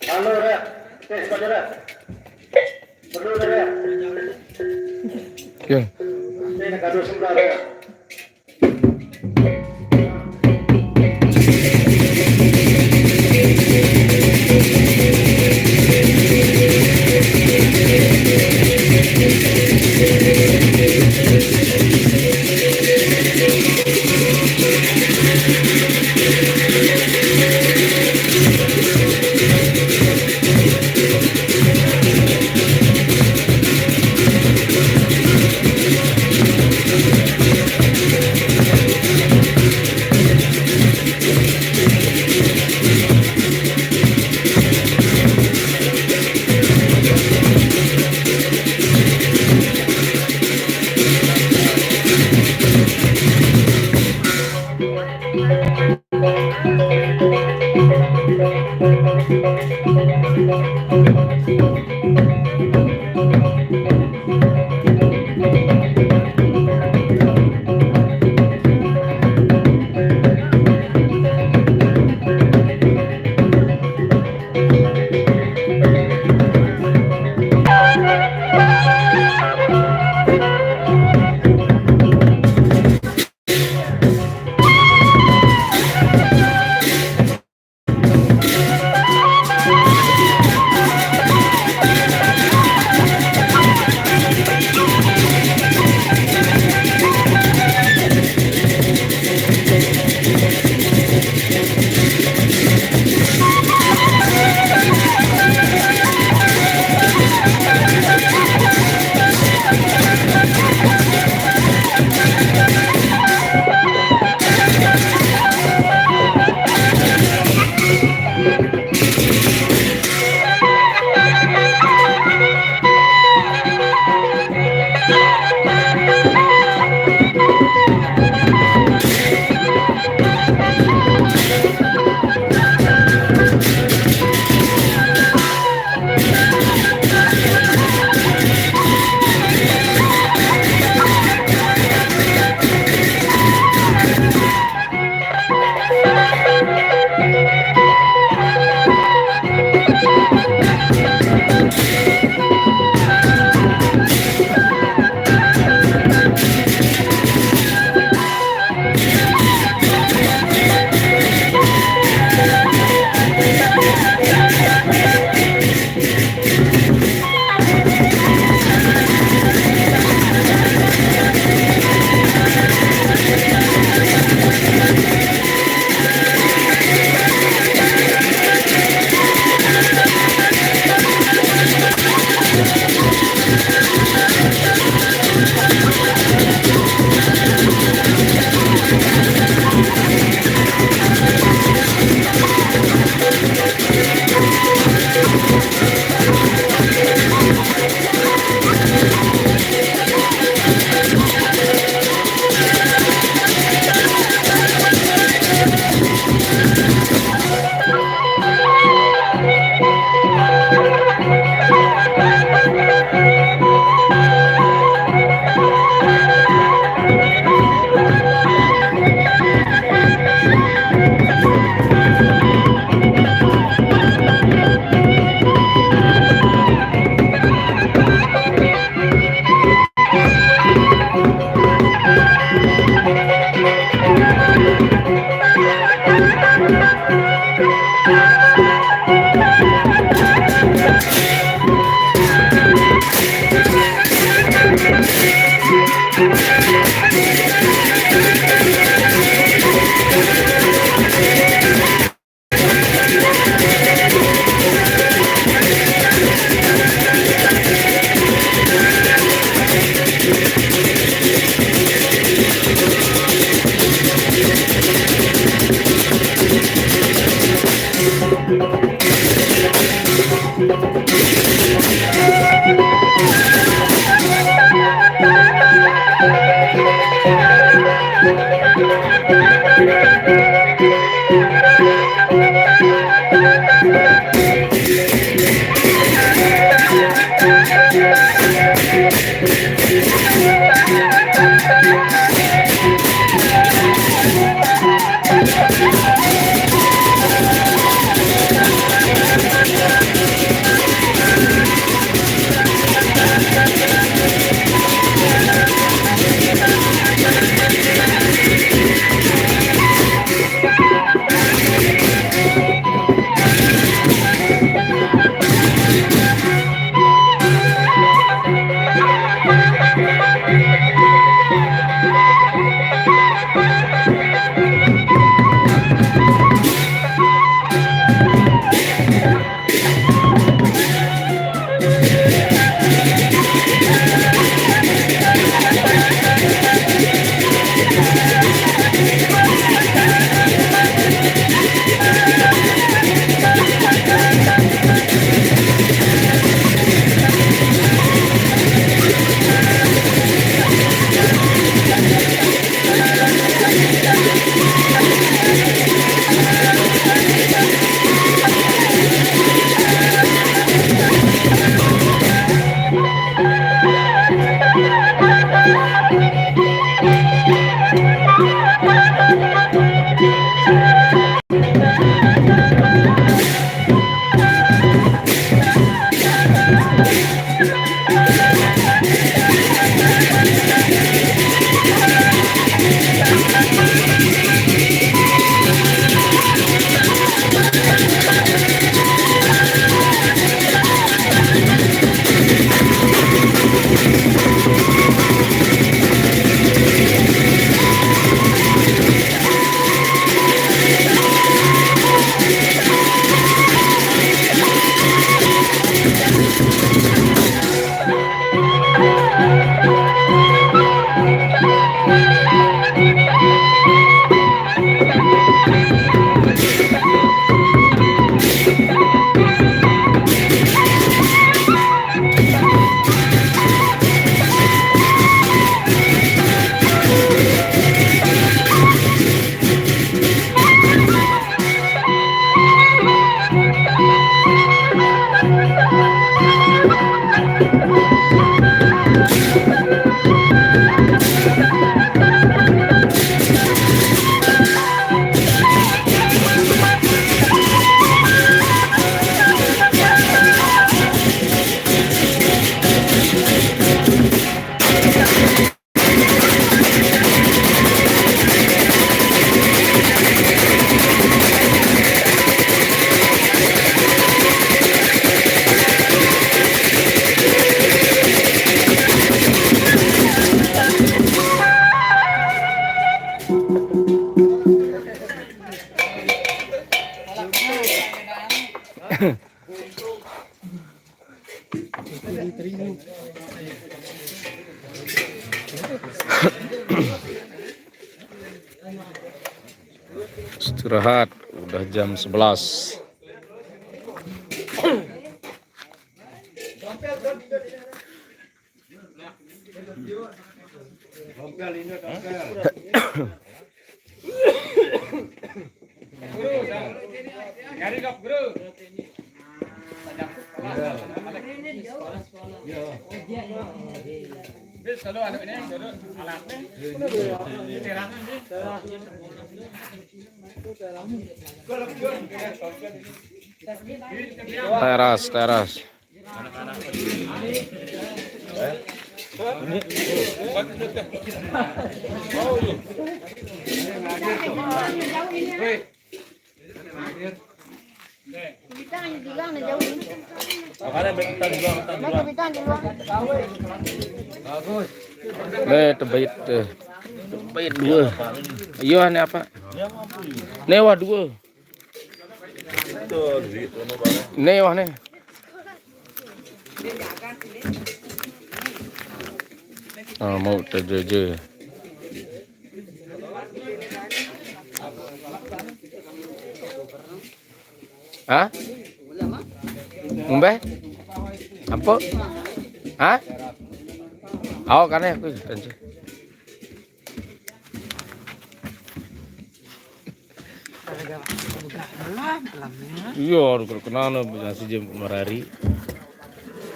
Halo, Rek. Cek, pada, Rek. Perlu, Rek. Ya. Ini kado sebentar, Rek. Istirahat, udah jam sebelas. Teras, teras. Bintang di luar, bintang di luar. Bintang di luar. Eh, tebait, eh. Tebait dua. Iya, ini apa? Ini wah dua. Ini wah nih. Ah, mau terjeje. Hah? Ngombe? Ampun? Hah? Awo kane aku janji. Iya, udah kenal nih, masih jam merari.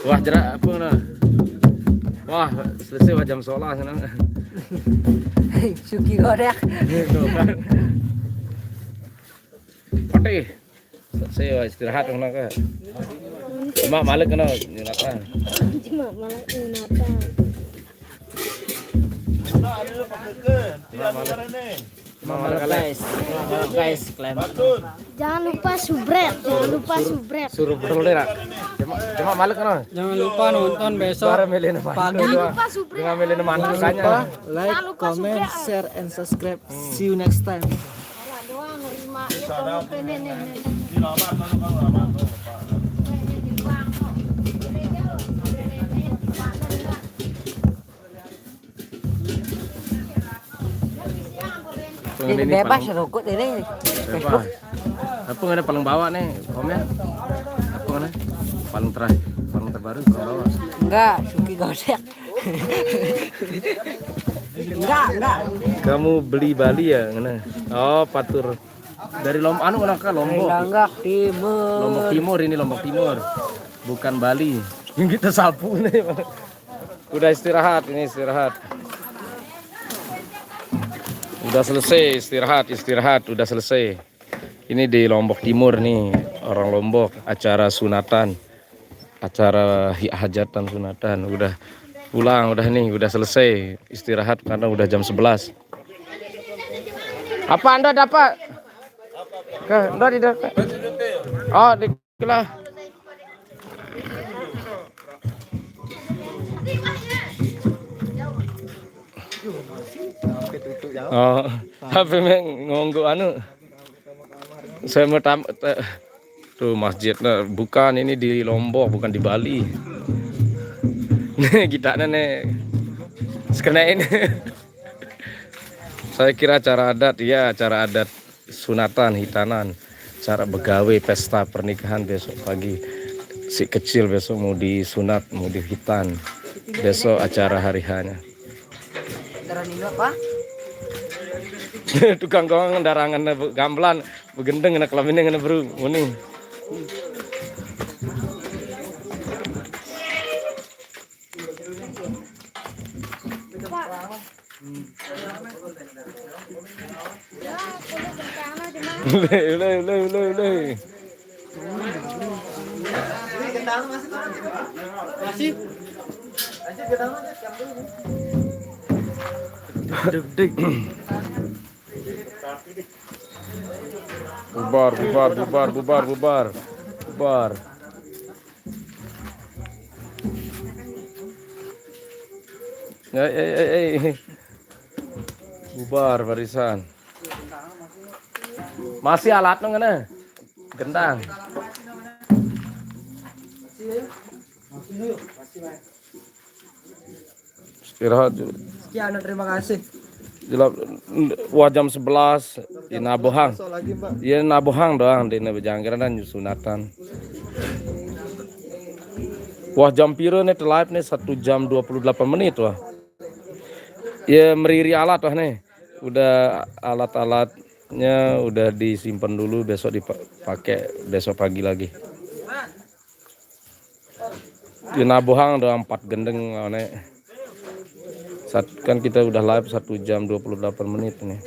Wah, jerak apa nah? Wah, selesai wah jam sebelas sana. Suki godek. Gitu kan. Patih. Selesai wah istirahat ngono ka. Cuma malik kena nyunatan. Cuma malik nyunatan. Cuma malik guys. Cuma malik guys, klaim. Jangan lupa subscribe, jangan lupa subscribe. Suruh betul deh, Rak. Cuma, cuma malik kena. Jangan lupa nonton besok. Suara Melina Jangan lupa subscribe. Dengan Melina Jangan lupa like, comment, share, and subscribe. See you next time. Ini bebas rukut ini. Bebas. Apa nggak ada paling bawah nih, komen? Apa nggak ada? Paling terakhir, paling terbaru, paling bawah. Enggak, Suki Godek. Enggak, enggak. Kamu beli Bali ya, ngene? Oh, patur. Dari Lom-, anu, ngene ka Lombok. Langgak Timur. Lombok Timur ini, Lombok Timur. Bukan Bali. Yang kita sapu nih. Udah istirahat, ini istirahat. Udah selesai istirahat, istirahat, udah selesai. Ini di Lombok Timur nih, orang Lombok, acara sunatan. Acara hi-, hajatan sunatan. Udah pulang, udah nih, udah selesai istirahat karena udah jam sebelas. Apa Anda dapat? Ke, Anda tidak? Oh, di lah. Oh, tapi meng ngonggo anu. Saya mau tam-, te-, tuh masjidnya bukan ini di Lombok, bukan di Bali. Nih, kita nih. Sekena ini. Saya kira acara adat, ya, acara adat sunatan, hitanan, cara begawe pesta pernikahan besok pagi. Si kecil besok mau disunat, mau dihitan. Besok acara hari hanya. Darah Nino apa? Tukang gong darangan bu-, gamelan, begendeng anak kelaminnya ngene bro, muni. Udah, udah, udah, udah, udah. Masih. Deg-deg. Bubar, bubar, bubar, bubar, bubar. Bubar. Eh, eh, eh, eh. Bubar barisan. Masih alatnya ngene. Gendang. Istirahat dulu. Sekian, terima kasih. Jelap, wah, jam sebelas, di Nabohang. Besok lagi, Mbak. Iya, Nabohang doang, di Nabohang, kira dan sunatan. Wah, jam piro nih live nih? Satu jam dua puluh delapan menit, wah. Ya, meriri alat, wah, nih. Udah alat-alatnya udah disimpan dulu, besok dipakai, besok pagi lagi. Di Nabohang ada empat gendeng, ane. Sat-, kan kita udah live satu jam dua puluh delapan menit nih.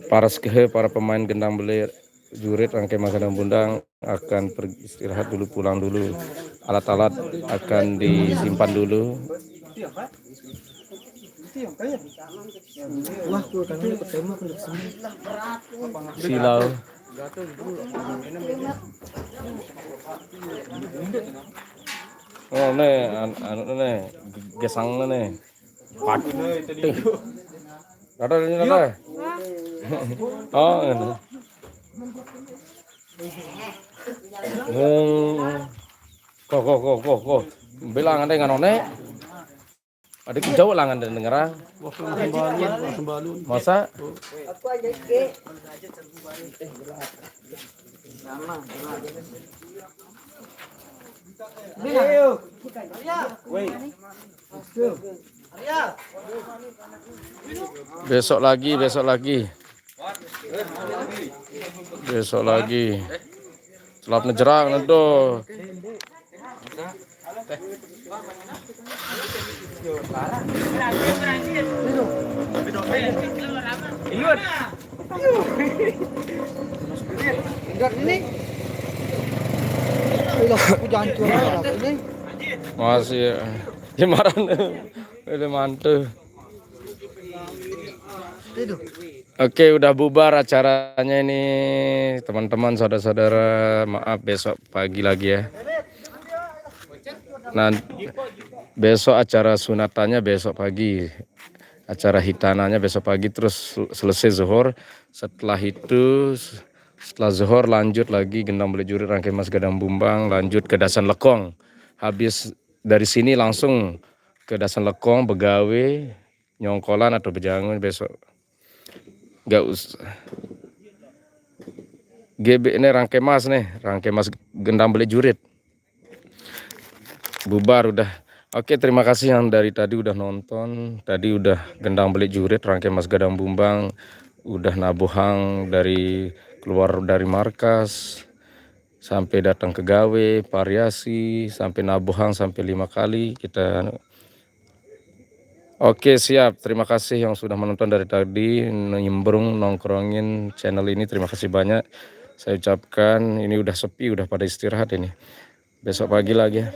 Para sekehe, para pemain gendang belir, jurit, rangkai makanan bundang akan pergi istirahat dulu, pulang dulu. Alat-alat akan disimpan dulu. Wah, gua kan udah ketemu, aku udah kesini. Silau. Oh, nih, an-, anu nih, g-, gesang nih. Waduh. Ada ini ada. Oh, ini. Hmm. Kok, kok, kok, kok, kok. Bilang ada nganone. Ada jauh langan dan dengeran. Wah, sembalun, wah, sembalun. Masa? Besok lagi, besok lagi. Besok lagi. Selap nejerang nedo. Enggak ini. Udah, aku jangan curhat aku ini. Masih ya. Gimana? Udah mantu. Itu. Oke, udah bubar acaranya ini, teman-teman, saudara-saudara. Maaf, besok pagi lagi ya. Nah, besok acara sunatannya besok pagi. Acara hitananya besok pagi, terus selesai zuhur. Setelah itu, setelah zuhur, lanjut lagi gendang balik jurit Rangke Mas Gadang Bumbang, lanjut ke Dasan Lekong. Habis dari sini langsung ke Dasan Lekong, begawe, nyongkolan atau bejangun besok. Nggak usah. G B ini Rangke Mas nih, Rangke Mas gendang balik jurit. Bubar udah. Oke, terima kasih yang dari tadi udah nonton. Tadi udah gendang balik jurit Rangke Mas Gadang Bumbang, udah nabuhang dari keluar dari markas sampai datang ke gawe, variasi, sampai nabuhang sampai lima kali kita. Oke, siap. Terima kasih yang sudah menonton dari tadi, nimbrung nongkrongin channel ini. Terima kasih banyak. Saya ucapkan ini udah sepi, udah pada istirahat ini. Besok pagi lagi.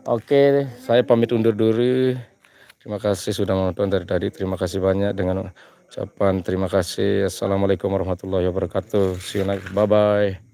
Oke, saya pamit undur diri. Terima kasih sudah menonton dari tadi. Terima kasih banyak dengan ucapan terima kasih. Assalamualaikum warahmatullahi wabarakatuh. See you next. Bye bye.